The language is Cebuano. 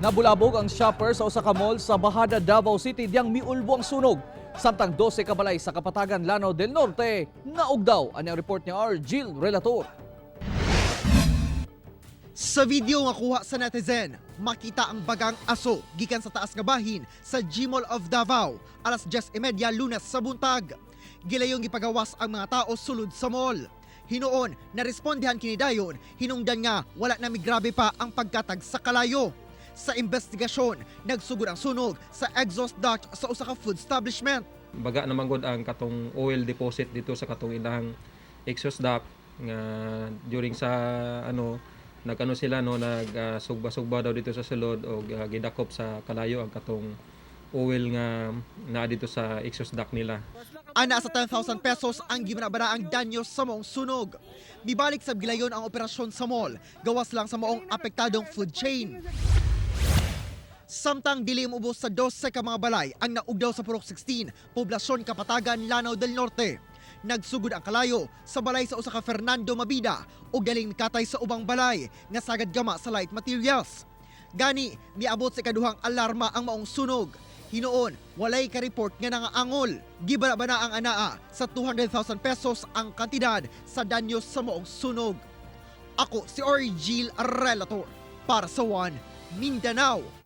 Nabulabog ang shopper sa usa ka mall sa Bajada, Davao City diyang miulbo ang sunog. Samtang 12 ka balay sa Kapatagan, Lanao del Norte naugdaw. Ani ang report ni R. Jill Relator. Sa video nga kuha sa netizen, makita ang bagang aso gikan sa taas nga bahin sa G-Mall of Davao alas 10:30 Lunes sa buntag. Gilayong gipagawas ang mga tao sulod sa mall. Hinuon, narespondehan kini dayon, hinungdan nga wala na migrabe pa ang pagkatag sa kalayo. Sa investigasyon, nagsugod ang sunog sa exhaust duct sa usa ka food establishment. Baga naman gud ang katong oil deposit dito sa katong ilang exhaust duct nga during sa ano, nagano sila, no, nag sugba-sugba daw dito sa sulod og gidakop sa kalayo ang katong oil nga naa dito sa exhaust duct nila. Ana sa 10,000 pesos ang gibanabana ang danyo sa maong sunog. Mibalik sa gilayon ang operasyon sa mall, gawas lang sa maong apektadong food chain. Samtang dili moubos sa 12 ka mga balay ang naugdaw sa Purok 16, Poblasyon Kapatagan, Lanao del Norte. Nagsugod ang kalayo sa balay sa usa ka Fernando Mabida ug galing mikatay sa ubang balay nga sagad gama sa light materials. Gani, miabot sa ikaduhang alarma ang maong sunog. Hinuon, walay ka-report nga nangaangol. Gibana ang anaa sa 200,000 pesos ang kantidad sa danyo sa maong sunog. Ako si Orgil Relator para sa One Mindanao.